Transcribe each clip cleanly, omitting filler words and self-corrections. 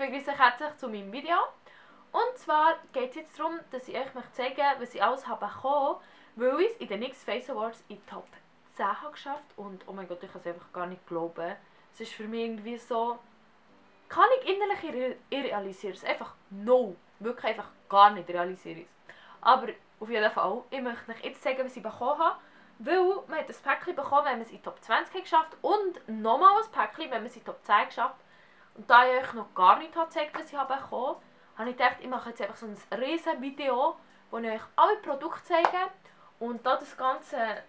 begrüße euch herzlich zu meinem Video. Und zwar geht es jetzt darum, dass ich euch zeigen möchte, was ich alles habe bekommen, weil ich es in den NYX Face Awards in Top 10 habe geschafft. Und oh mein Gott, ich kann es einfach gar nicht glauben. Es ist für mich irgendwie so... Kann ich innerlich realisieren es? Einfach no. Wirklich einfach gar nicht realisiere ich es. Aber auf jeden Fall, ich möchte euch jetzt sagen, was ich bekommen habe. Weil man hat ein Päckchen bekommen, wenn man es in Top 20 geschafft hat. Und nochmal ein Päckchen, wenn man es in Top 10 geschafft hat. Und da ich euch noch gar nicht gezeigt habe, was ich bekommen habe, habe ich gedacht, ich mache jetzt einfach so ein riesen Video, wo ich euch alle Produkte zeige. Und da das Ganze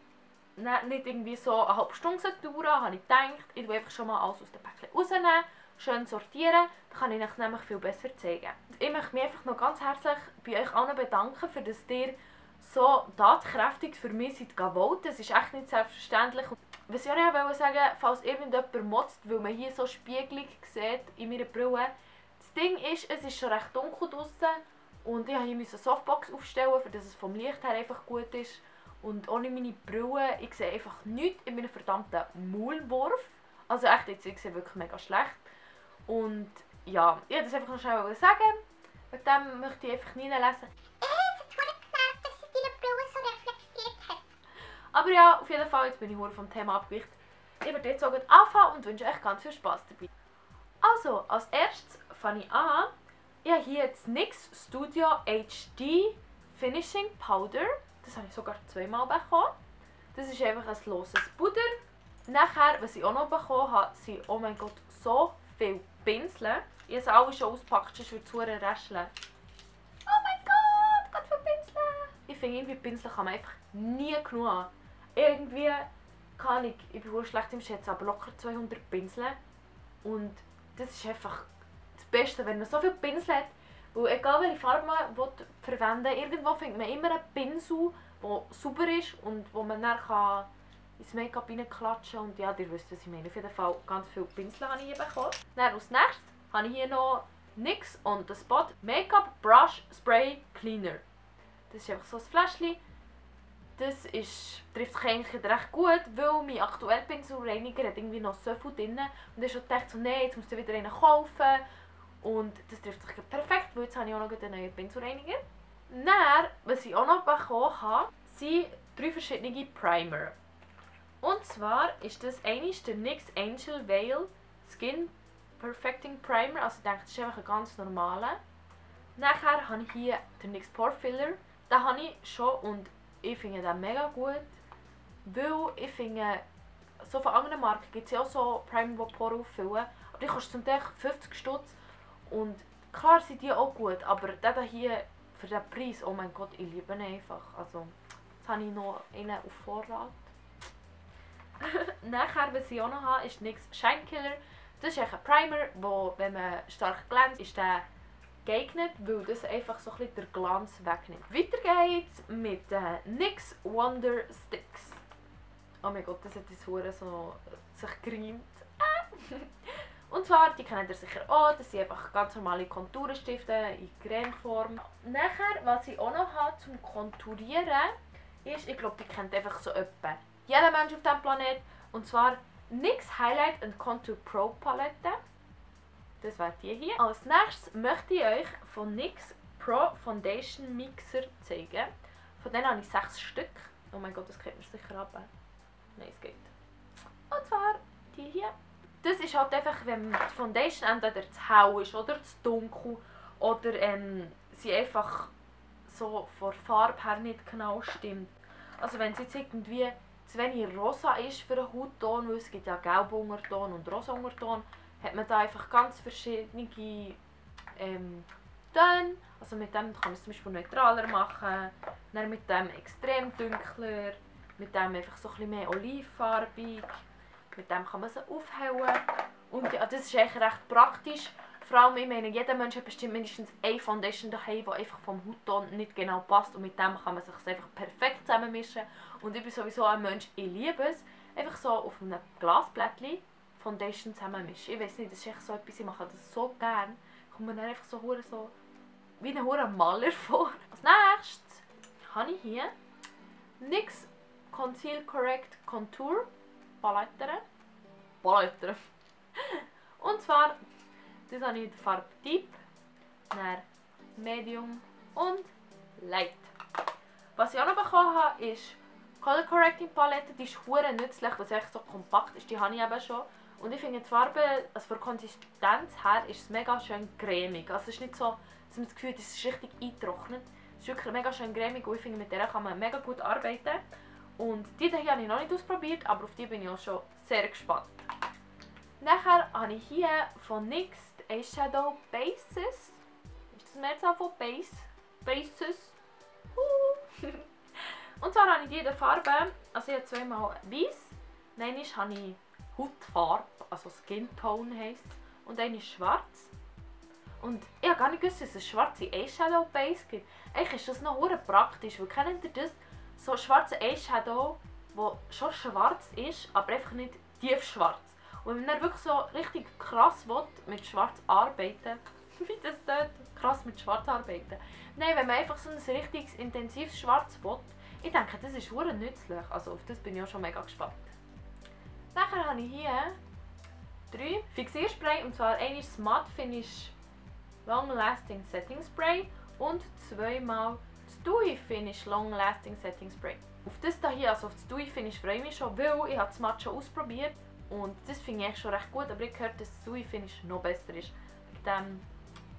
nicht irgendwie so eine halbe Stunde dauern, habe ich gedacht, ich will einfach schon mal alles aus dem Päckchen rausnehmen, schön sortieren, dann kann ich euch nämlich viel besser zeigen. Ich möchte mich einfach noch ganz herzlich bei euch allen bedanken, für dass ihr so tatkräftig für mich seid gewollt. Das ist echt nicht selbstverständlich. Was ich auch noch sagen wollte, falls irgendjemand motzt, weil man hier so spiegelig sieht in meiner Brille. Das Ding ist, es ist schon recht dunkel draussen und ich musste hier eine Softbox aufstellen, damit es vom Licht her einfach gut ist. Und ohne meine Brille, ich sehe einfach nichts in meinem verdammten Maulwurf. Also echt, jetzt, ich sehe wirklich mega schlecht. Und ja, ich wollte das einfach noch schnell sagen. Wegen dem möchte ich einfach reinlesen. Aber ja, auf jeden Fall, jetzt bin ich nur vom Thema abgewichen. Ich werde jetzt auch anfangen und wünsche euch ganz viel Spaß dabei. Also, als erstes fange ich an. Ich habe hier jetzt NYX Studio HD Finishing Powder. Das habe ich sogar zweimal bekommen. Das ist einfach ein loses Puder. Nachher, was ich auch noch bekommen habe, sind, oh mein Gott, so viele Pinsel. Ich habe sie alle schon ausgepackt, sonst würde es verdammt rascheln. Oh mein Gott, ganz viele Pinsel. Ich finde, irgendwie Pinsel kann man einfach nie genug haben. Irgendwie kann ich bin sehr schlecht im Schätzen, aber locker 200 Pinsel. Und das ist einfach das Beste, wenn man so viele Pinsel hat. Weil egal welche Farbe man verwenden will, irgendwo findet man immer einen Pinsel, der sauber ist und wo man dann ins Make-up reinklatschen kann. Und ja, ihr wisst, was ich meine. Auf jeden Fall ganz viele Pinsel habe ich hier bekommen. Dann als nächstes habe ich hier noch NYX On The Spot Make-up Brush Spray Cleaner. Das ist einfach so ein Fläschchen. Das trifft sich eigentlich recht gut, weil mein aktueller Pinselreiniger hat irgendwie noch so viel drin. Und ich habe gedacht, so, nein, jetzt musst du wieder einen kaufen. Und das trifft sich perfekt, weil jetzt habe ich auch noch einen neuen Pinselreiniger. Dann, was ich auch noch bekommen habe, sind 3 verschiedene Primer. Und zwar ist das der NYX Angel Veil Skin Perfecting Primer. Also ich denke, das ist einfach ein ganz normaler. Nachher habe ich hier den NYX Pore Filler. Den habe ich schon und ich finde den mega gut. Weil ich finde, so von anderen Marken gibt es ja auch so Primer, die Pore auffüllen. Aber die kosten zum Teil 50 Stutz. Und klar sind die auch gut, aber der hier für den Preis, oh mein Gott, ich liebe ihn einfach. Also, jetzt habe ich noch einen auf Vorrat. Nachher, was ich auch noch habe, ist NYX Shine Killer. Das ist ein Primer, wo, wenn man stark glänzt, ist der geeignet, weil das einfach so ein bisschen den Glanz wegnimmt. Weiter geht's mit den NYX Wonder Sticks. Oh mein Gott, das hat jetzt so sich gereimt. Und zwar, die kennt ihr sicher auch, das sind einfach ganz normale Konturenstifte in Cremeform. Nachher, was ich auch noch habe zum Konturieren, ist, ich glaube, die kennt einfach so etwa jeder Mensch auf diesem Planeten. Und zwar NYX Highlight and Contour Pro Palette. Das wäre die hier. Als nächstes möchte ich euch von NYX Pro Foundation Mixer zeigen. Von denen habe ich 6 Stück. Oh mein Gott, das geht mir sicher ab. Nein, es geht. Und zwar die hier. Das ist halt einfach, wenn die Foundation entweder zu hell ist oder zu dunkel oder sie einfach so von der Farbe her nicht genau stimmt. Also wenn es jetzt irgendwie zu wenig rosa ist für einen Hautton, weil es gibt ja gelben Unterton und rosa Unterton, hat man da einfach ganz verschiedene Töne. Also mit dem kann man es zum Beispiel neutraler machen, dann mit dem extrem dunkler, mit dem einfach so ein bisschen mehr olivfarbig. Mit dem kann man sie aufhellen. Und ja, das ist eigentlich recht praktisch. Vor allem, ich meine, jeder Mensch hat bestimmt mindestens eine Foundation daheim, die einfach vom Hautton nicht genau passt. Und mit dem kann man sich einfach perfekt zusammenmischen. Und ich bin sowieso ein Mensch, ich liebe es, einfach so auf einem Glasblättchen Foundation zusammenmischen. Ich weiß nicht, das ist echt so etwas, ich mache das so gerne. Ich komme mir dann einfach so wie ein Maler vor. Als nächstes habe ich hier NYX Conceal Correct Contour Palette. Und zwar, Das habe ich in der Farbe Deep, dann Medium und Light. Was ich auch noch bekommen habe, ist Color Correcting Palette. Die ist hure nützlich, weil sie echt so kompakt ist. Die habe ich eben schon. Und ich finde die Farbe, also von der Konsistenz her, ist es mega schön cremig. Also es ist nicht so, dass man das Gefühl hat, es ist richtig eingetrocknet. Es ist wirklich mega schön cremig und ich finde, mit der kann man mega gut arbeiten. Und die hier habe ich noch nicht ausprobiert, aber auf die bin ich auch schon sehr gespannt. Nachher habe ich hier von NYX Eyeshadow Bases. Ist das Mehrzahl von Base? Bases? Und zwar habe ich diese Farbe, also ich habe zweimal weiß, nein, habe ich Hautfarbe, also Skin Tone heisst es, und eine ist schwarz. Und ich habe gar nicht gewusst, dass es eine schwarze Eyeshadow Base gibt. Eigentlich ist das noch sehr praktisch, weil kennt ihr das? So schwarze Eyeshadow, der schon schwarz ist, aber einfach nicht tiefschwarz. Und wenn man dann wirklich so richtig krass will, mit schwarz arbeiten, wie das dort krass mit schwarz arbeiten. Nein, wenn man einfach so ein richtig intensives Schwarz will, ich denke, das ist sehr nützlich. Also auf das bin ich auch schon mega gespannt. Nachher habe ich hier 3 Fixierspray, und zwar einmal das Matte Finish Long Lasting Setting Spray und zweimal das Dewy Finish Long Lasting Setting Spray. Auf das hier, also auf das Dewy Finish, freue ich mich schon, weil ich das Matte schon ausprobiert und das finde ich schon recht gut, aber ich gehört, dass das Dewy Finish noch besser ist. Wegen dem,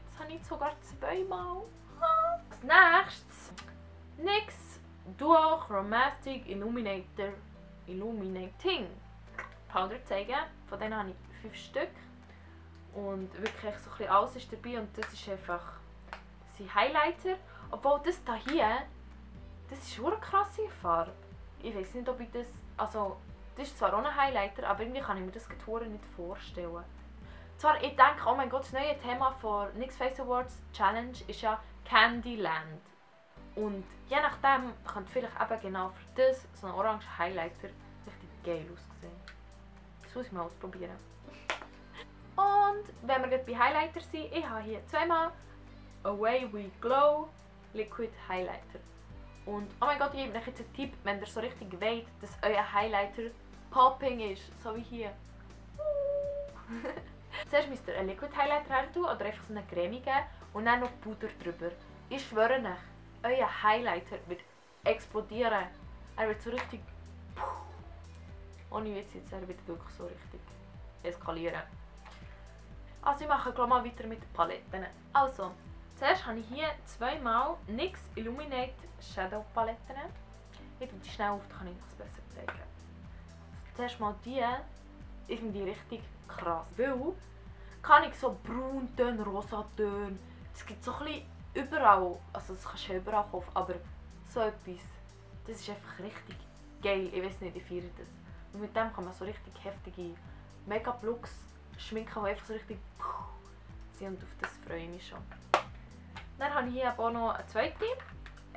das habe ich sogar zweimal. Als nächstes NYX Dual Chromatic Illuminating Powder zeigen. Von denen habe ich 5 Stück. Und wirklich so ein bisschen alles ist dabei. Und das ist einfach sein Highlighter. Obwohl das hier, das ist schon eine krasse Farbe. Ich weiß nicht, ob ich das... Also, das ist zwar auch ein Highlighter, aber irgendwie kann ich mir das Getore nicht vorstellen. Zwar, ich denke, oh mein Gott, das neue Thema von NYX Face Awards Challenge ist ja Candyland. Und je nachdem könnte vielleicht eben genau für das so ein orange Highlighter richtig geil aussehen. Das muss ich mal ausprobieren. Und wenn wir gerade bei Highlighter sind, ich habe hier zweimal Away We Glow Liquid Highlighter. Und oh mein Gott, ich gebe euch jetzt einen Tipp, wenn ihr so richtig wollt, dass euer Highlighter popping ist, so wie hier. Zuerst müsst ihr einen Liquid Highlighter her tun oder einfach so eine cremige und dann noch Puder drüber. Ich schwöre euch, euer Highlighter wird explodieren. Er wird so richtig... Ohne Witz jetzt, er wird wirklich so richtig eskalieren. Also ich mache gleich mal weiter mit den Paletten. Also, zuerst habe ich hier zweimal NYX Illuminate Shadow Paletten. Ich tue die schnell auf, dann kann ich das besser zeigen. Also, zuerst mal die, ich finde die richtig krass. Weil, kann ich so Brauntöne, Rosatöne, es gibt so ein bisschen überall, also das kannst du überall kaufen, aber so etwas, das ist einfach richtig geil. Ich weiß nicht, ich feiere das. Und mit dem kann man so richtig heftige Make-up-Looks schminken, die einfach so richtig sind, und auf das freue ich mich schon. Dann habe ich hier auch noch eine zweite,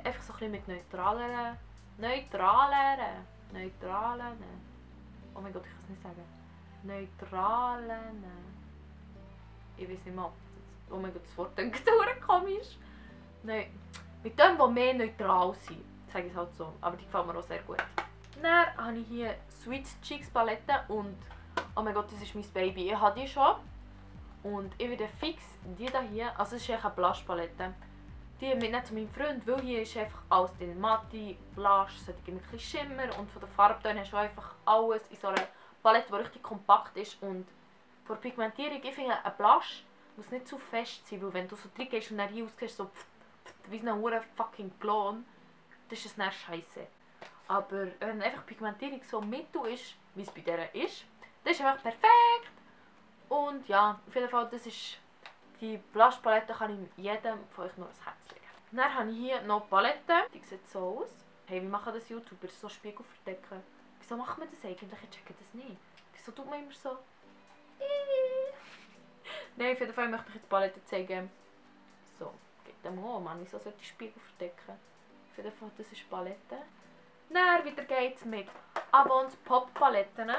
einfach so ein bisschen mit neutraleren, oh mein Gott, ich kann es nicht sagen, neutralen, ich weiß nicht mehr, oh mein Gott, das Wort klingt komisch. Nein, mit dem, die mehr neutral sind, sage ich es halt so, aber die gefällt mir auch sehr gut. Dann habe ich hier Sweet Cheeks Palette und oh mein Gott, das ist mein Baby. Ich habe die schon und ich werde fix die hier, also es ist eine Blush Palette, die mitnehmen zu meinem Freund, weil hier ist einfach alles drin, Matte, Blush, so ein bisschen Schimmer und von der Farbtöne hast du einfach alles in so einer Palette, die richtig kompakt ist. Und für Pigmentierung, ich finde, ein Blush muss nicht zu fest sein, weil wenn du so drin gehst und dann hier rausgehst, so wie ein hoher fucking Klon, das ist es dann scheiße. Aber wenn einfach Pigmentierung so mittel ist, wie es bei der ist, das ist einfach perfekt. Und ja, auf jeden Fall, das ist die Blush-Palette, kann ich jedem von euch nur ans Herz legen. Dann habe ich hier noch die Palette, die sieht so aus. Hey, wie machen das YouTuber? So Spiegel verdecken. Wieso macht man das eigentlich? Ich checke das nicht. Wieso tut man immer so? Nein, auf jeden Fall möchte ich jetzt die Palette zeigen. So, geht dem auch, Mann. Wieso sollte ich Spiegel verdecken? Auf jeden Fall, das ist die Palette. Dann weiter geht's mit Avons Pop Paletten.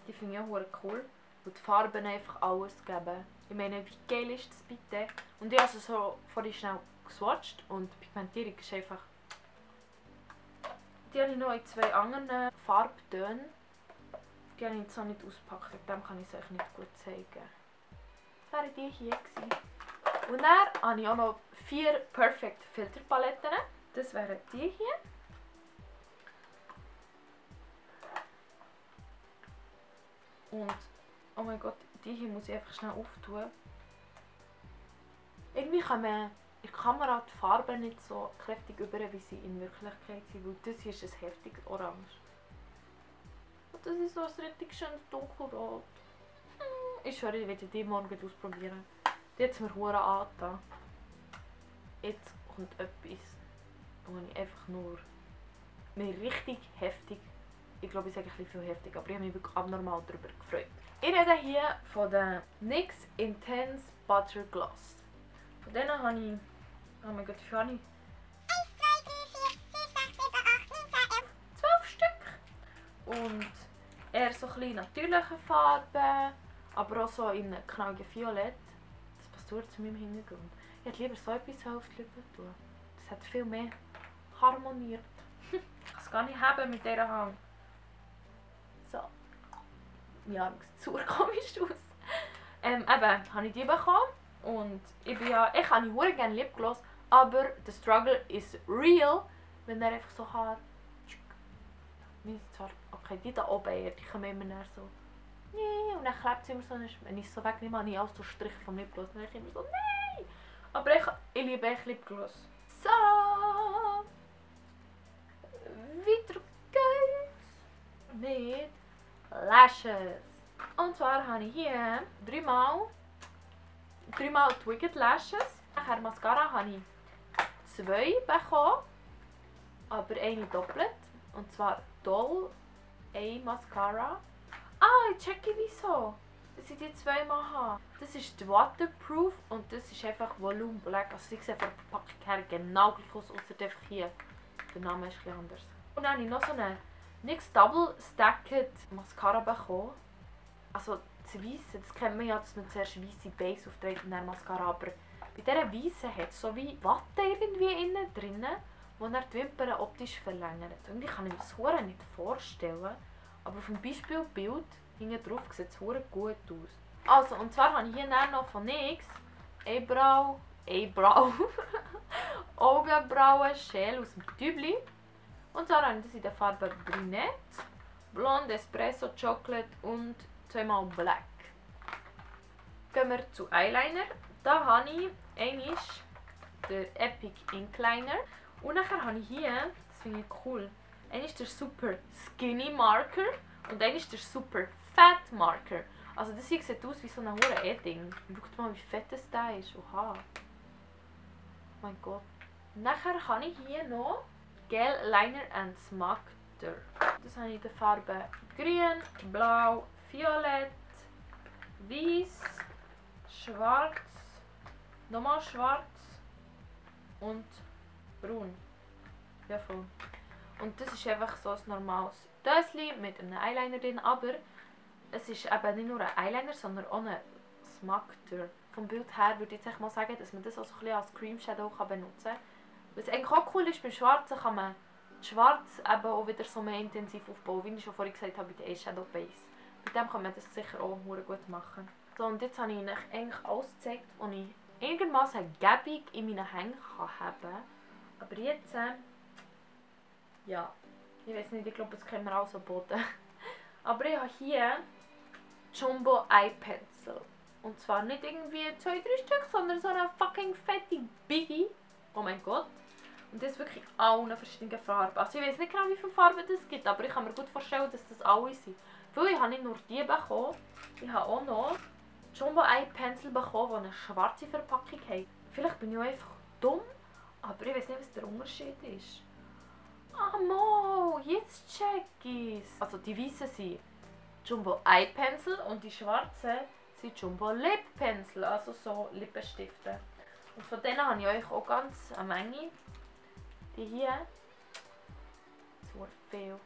Die finde ich auch cool. Und die Farben einfach alles geben. Ich meine, wie geil ist das bitte? Und ich habe also so vorhin schnell geswatcht und die Pigmentierung ist einfach... Die habe ich noch in 2 anderen Farbtönen. Die habe ich jetzt noch nicht ausgepackt, dem kann ich es euch nicht gut zeigen. Das wären die hier gewesen. Und dann habe ich auch noch 4 Perfect Filterpaletten. Das wären die hier. Und, oh mein Gott, die hier muss ich einfach schnell auftun. Irgendwie kann man in der Kamera die Farben nicht so kräftig über, wie sie in Wirklichkeit sind, weil das hier ist ein heftiges Orange. Und das ist so ein richtig schönes Dunkelrot. Ich schwöre, ich werde die morgen ausprobieren. Die hat es mir verdammt angetan. Jetzt kommt etwas, wo ich einfach nur mir richtig heftig, ich glaube, ich sage ein bisschen viel heftig, aber ich habe mich wirklich abnormal darüber gefreut. Ich rede hier von den NYX Intense Butter Gloss. Von denen habe ich, oh mein Gott, wie viel habe ich? 12 Stück. Und eher so ein bisschen natürliche Farben, aber auch so in einem knalligen Violett. Das passt gut zu meinem Hintergrund. Ich hätte lieber so etwas auf die Lippen tun. Das hat viel mehr harmoniert. Ich kann es gar nicht haben mit dieser Hand. So. Mein Arm sieht super komisch aus. Eben, habe ich die bekommen. Und ich habe sehr gerne Lipgloss, aber der Struggle is real, wenn er einfach so Haar... Okay, die da oben eher, die kommen immer so... Nee, und dann klebt es immer so, wenn ich es so wegnehme, habe ich alles so Striche vom Lipgloss. Dann ich immer so, nein! Aber ich liebe echt Lipgloss. So! Weiter geht's mit Lashes. Und zwar habe ich hier dreimal Twigget Lashes. Nachher Mascara habe ich 2 bekommen, aber eine doppelt. Und zwar Doll A Mascara. Ah, ich checke wieso, dass ich die 2 mal habe. Das ist die Waterproof und das ist einfach Volume Black. Also sie sehen von der Verpackung her genau gleich aus, außer einfach hier. Der Name ist etwas anders. Und dann habe ich noch so eine NYX Double Stacked Mascara bekommen. Also das Weisse, das kennt man ja, dass man zuerst weisse Base aufträgt und dann Mascara. Aber bei dieser Weisse hat es so wie Watte irgendwie innen drin, die dann die Wimpern optisch verlängert. Irgendwie kann ich mir das verdammt nicht vorstellen. Aber auf dem Beispielbild hinten drauf sieht es verdammt gut aus. Also, und zwar habe ich hier noch von NYX Augenbrauen Shell aus dem Tübli. Und zwar habe ich das in der Farbe Brünette, Blond, Espresso, Chocolate und 2-mal Black. Gehen wir zu Eyeliner. Da habe ich einmal den Epic Ink Liner. Und nachher habe ich hier, das finde ich cool, einer ist der Super Skinny Marker und einer ist der Super Fat Marker. Also das hier sieht aus wie so ein hoher E-Ding. Schaut mal, wie fett das da ist. Oha. Oh mein Gott. Nachher habe ich hier noch Gel Liner and Smacter. Das habe ich in der Farbe Grün, Blau, Violett, Weiß, Schwarz, nochmal Schwarz und Braun. Ja, voll. Und das ist einfach so ein normales Döschen mit einem Eyeliner drin, aber es ist eben nicht nur ein Eyeliner, sondern auch ein Smacter. Vom Bild her würde ich jetzt mal sagen, dass man das auch so ein bisschen als Cream Shadow benutzen kann. Was eigentlich auch cool ist, beim Schwarzen kann man Schwarz eben auch wieder so mehr intensiv aufbauen, wie ich schon vorhin gesagt habe, bei der Eyeshadow Base. Mit dem kann man das sicher auch gut machen. So, und jetzt habe ich euch eigentlich alles gezeigt, was ich einigermaßen gäbig in meinen Hängen haben kann. Aber jetzt, ja, ich weiß nicht, ich glaube, das können wir auch so boten. Aber ich habe hier Jumbo Eye Pencil. Und zwar nicht irgendwie 2-3 Stück, sondern so eine fucking fette Biggie. Oh mein Gott. Und das ist wirklich alle verschiedene Farben. Also ich weiß nicht genau, wie viele Farben es gibt, aber ich kann mir gut vorstellen, dass das alle sind. Weil ich habe nicht nur die bekommen, ich habe auch noch Jumbo Eye Pencil bekommen, die eine schwarze Verpackung haben. Vielleicht bin ich auch einfach dumm, aber ich weiß nicht, was der Unterschied ist. Ah, mo, jetzt check ich's. Also die weißen sind Jumbo Eye Pencil und die schwarzen sind Jumbo Lip Pencil, also so Lippenstifte. Und von denen habe ich euch auch ganz eine Menge. Die hier. So viel.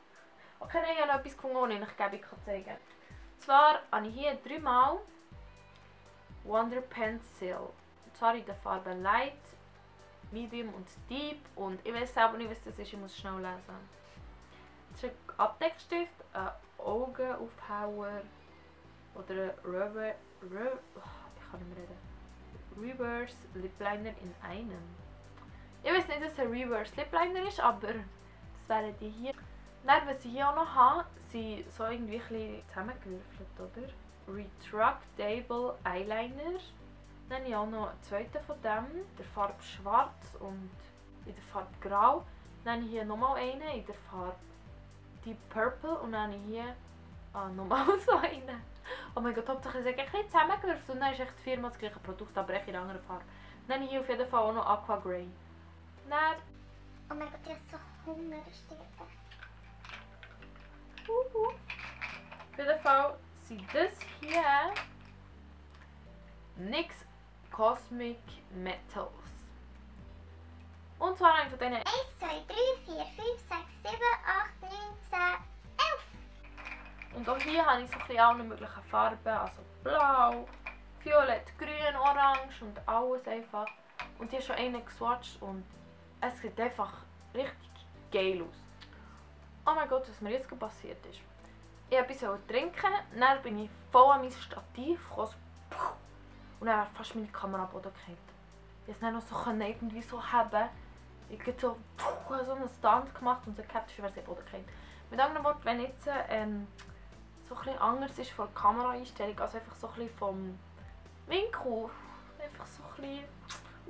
Okay, ich habe noch etwas gefunden, das ich euch zeigen kann. Und zwar habe ich hier 3-mal Wonder Pencil. Und zwar in der Farbe Light, Medium und Deep. Und ich weiß selber nicht, was das ist, ich muss schnell lesen. Das ist ein Abdeckstift, ein Augenaufhauer oder ein ich kann kann nicht mehr reden. Reverse Lip Liner in einem. Ich weiß nicht, dass es ein Reverse Lip Liner ist, aber das wären die hier. Dann, was ich hier auch noch habe, sind so irgendwie ein bisschen zusammengewürfelt, oder? Retractable Eyeliner. Dann habe ich auch noch einen zweiten von dem, der Farbe Schwarz und in der Farbe Grau. Dann habe ich hier nochmal einen in der Farbe Deep Purple und dann habe ich hier nochmal so einen. Oh mein Gott, Hauptsache es ist ein bisschen zusammengewürfelt und dann ist echt viermal das gleiche Produkt, aber echt in einer anderen Farbe. Dann habe ich hier auf jeden Fall auch noch Aqua Grey. Dann... Oh mein Gott, ich habe so Hunger, Stefan. Auf jeden Fall sind das hier NYX Cosmic Metals. Und zwar eine von denen 1, 2, 3, 4, 5, 6, 7, 8, 9, 10, 11. Und auch hier habe ich so ein bisschen alle möglichen Farben, also blau, violett, grün, orange und alles einfach. Und hier ist schon eine geswatcht und es sieht einfach richtig geil aus. Oh mein Gott, was mir jetzt passiert ist. Ich wollte etwas trinken, dann bin ich voll an mein Stativ gekommen, und dann ist fast meine Kamera am Boden gefallen. Ich konnte es dann noch so irgendwie so haben. Ich habe so einen Stand gemacht und so gehabt, ist, wäre sie am Boden gefallen. Mit anderen Worten, wenn jetzt so etwas anders ist von der Kameraeinstellung, also einfach so ein bisschen vom Winkel, einfach so ein bisschen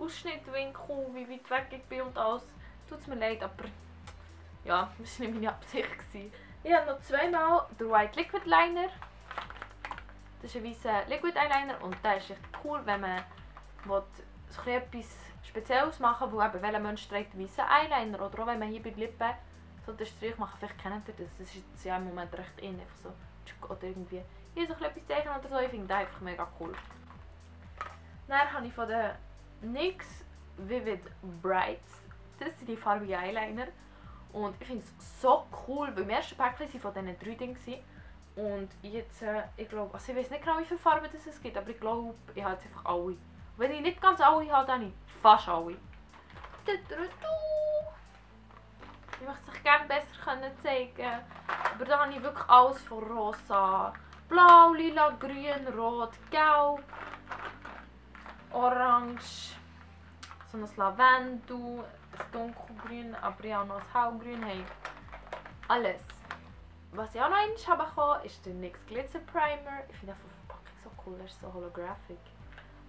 Ausschnittwinkel, wie weit weg ich bin und alles, tut es mir leid, aber ja, das war nicht meine Absicht. Ich habe noch zweimal den White Liquid Liner. Das ist ein weißer Liquid Eyeliner und der ist echt cool, wenn man so etwas Spezielles machen will, weil eben welcher Mensch trägt weißen Eyeliner oder auch wenn man hier bei den Lippen so den Strich machen, vielleicht kennt ihr das, das ist jetzt ja im Moment recht in, einfach so, oder irgendwie hier so etwas zeichnen oder so, ich finde das einfach mega cool. Dann habe ich von den NYX Vivid Brights, das sind die farbigen Eyeliner und ich finde es so cool, weil im ersten Päckchen waren von diesen 3 Dingen und jetzt, ich glaube, also ich weiß nicht genau wie viele Farben es gibt, aber ich glaube, ich habe jetzt einfach alle. Und wenn ich nicht ganz alle habe, dann habe ich fast alle. Ich möchte es euch gerne besser zeigen, aber da habe ich wirklich alles von rosa, blau, lila, grün, rot, gelb, orange, so ein Lavendel, ein dunkelgrün, aber ich habe noch ein hellgrün, hey, alles. Was ich auch noch einmal habe bekommen, ist der NYX Glitzer Primer. Ich finde die Verpackung so cool, er ist so holographic.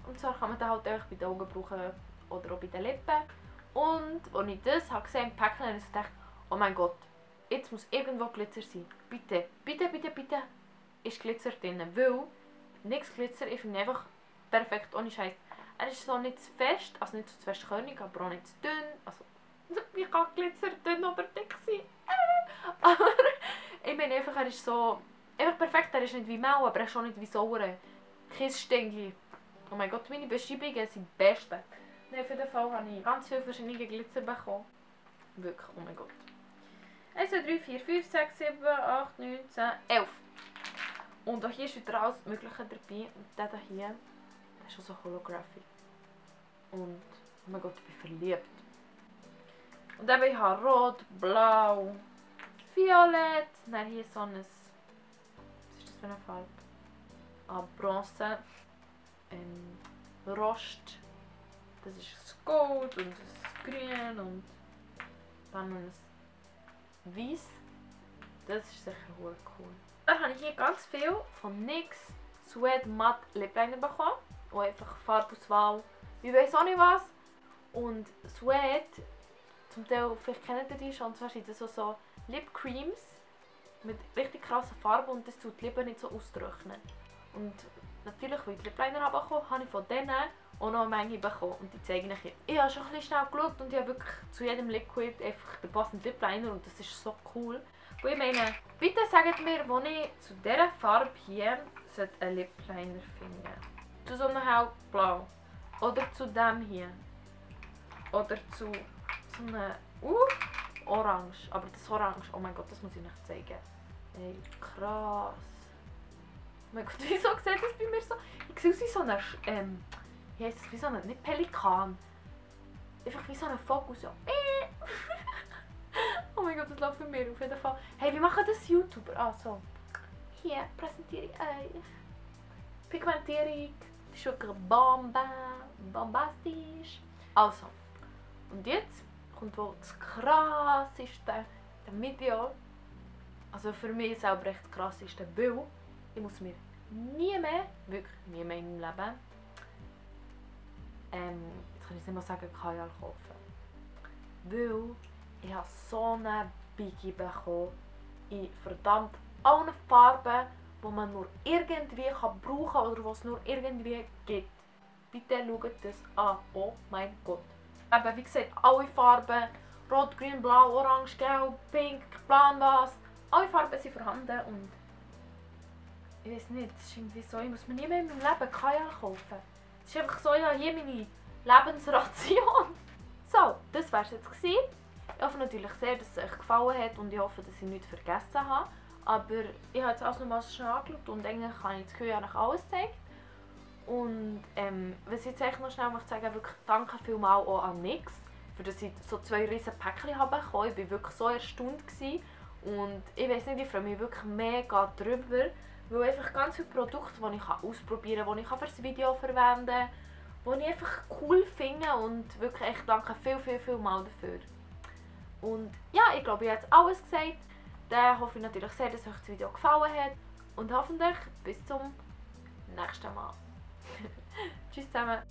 Und zwar kann man den halt einfach bei den Augen brauchen oder auch bei den Lippen. Und als ich das habe gesehen im Päckchen, habe ich gedacht, oh mein Gott, jetzt muss irgendwo Glitzer sein. Bitte, bitte, bitte, bitte ist Glitzer drin. Weil NYX Glitzer, ich finde einfach perfekt, ohne Scheiß. Er ist so nicht zu fest, also nicht so zu festkörnig, aber auch nicht zu dünn. Also, wie kann Glitzer dünn oder dick sein? Aber ich meine einfach, er ist so einfach perfekt, er ist nicht wie Mehl, aber er ist auch nicht wie Säure. Kissstängel. Oh mein Gott, meine Beschreibungen sind die besten. Auf jeden Fall habe ich ganz viele verschiedene Glitzer bekommen. Wirklich, oh mein Gott. 1, 2, 3, 4, 5, 6, 7, 8, 9, 10, 11. Und auch hier ist wieder alles Mögliche dabei. Und der hier, der ist schon so holographic. Und oh mein Gott, ich bin verliebt. Und dann ich habe rot, blau, violett. Dann hier so ein... Was ist das für eine Farbe? Ah, Bronze. Rost. Das ist das Gold und das Grün und dann ein Weiß. Das ist sicher cool. Dann habe ich hier ganz viel von NYX Suede Matte Lip Liner bekommen. Und einfach Farbauswahl, ich weiß auch nicht was. Und Suede, zum Teil, vielleicht kennt ihr die schon, und zwar sind das so Lip Creams mit richtig krassen Farben und das tut die Lippen nicht so austrocknen. Und natürlich, weil ich die Lip Liner habe bekommen, habe ich von denen auch noch eine Menge bekommen und die zeigen euch jetzt. Ich habe schon ein bisschen schnell geschaut und ich habe wirklich zu jedem Liquid einfach den passenden Lip Liner und das ist so cool. Und ich meine, bitte sagt mir, wo ich zu dieser Farbe hier einen Lip Liner finde. Zu so einem hellblau. Oder zu dem hier. Oder zu so einem orange. Aber das Orange, oh mein Gott, das muss ich euch zeigen. Ey, krass. Oh mein Gott, wieso sieht das bei mir so? Ich sehe aus wie so eine, wie heisst das, wie so ein, nicht Pelikan. Einfach wie so ein Fokus, ja. Oh mein Gott, das läuft bei mir auf jeden Fall. Hey, wie machen das YouTuber? Ah, so. Hier präsentiere ich euch. Pigmentierung ist wirklich bombastisch. Also, und jetzt kommt wohl das krasseste Video. Also für mich selber echt das krasseste, weil ich muss mir nie mehr, wirklich nie mehr in meinem Leben, jetzt kann ich es nicht mal sagen, Kajal kaufen. Weil ich habe so eine Biggie bekommen in verdammt allen Farben, die man nur irgendwie brauchen kann oder was es nur irgendwie gibt. Bitte schaut das an. Oh mein Gott. Eben, wie gesagt, alle Farben. Rot, Grün, Blau, Orange, Gelb, Pink, Plan was. Alle Farben sind vorhanden und ich weiß nicht, es ist irgendwie so, ich muss mir nie mehr in meinem Leben Kajal kaufen. Es ist einfach so, ja, hier meine Lebensration. So, das war es jetzt gewesen. Ich hoffe natürlich sehr, dass es euch gefallen hat und ich hoffe, dass ich nichts vergessen habe. Aber ich habe jetzt alles nochmal schnell angeschaut und eigentlich habe ich das Gefühl, ich habe euch alles gezeigt. Und was ich jetzt eigentlich noch schnell möchte sagen, wirklich danke vielmals auch an Nix, für dass ich so 2 riesen Päckchen habe bekommen. Ich war wirklich so erstaunt gewesen. Und ich weiß nicht, ich freue mich wirklich mega drüber, weil einfach ganz viele Produkte, die ich ausprobieren kann, die ich für das Video verwenden kann, die ich einfach cool finde und wirklich echt danke viel mal dafür. Und ja, ich glaube, ich habe jetzt alles gesagt. Dann hoffe ich natürlich sehr, dass euch das Video gefallen hat und hoffentlich bis zum nächsten Mal. Tschüss zusammen!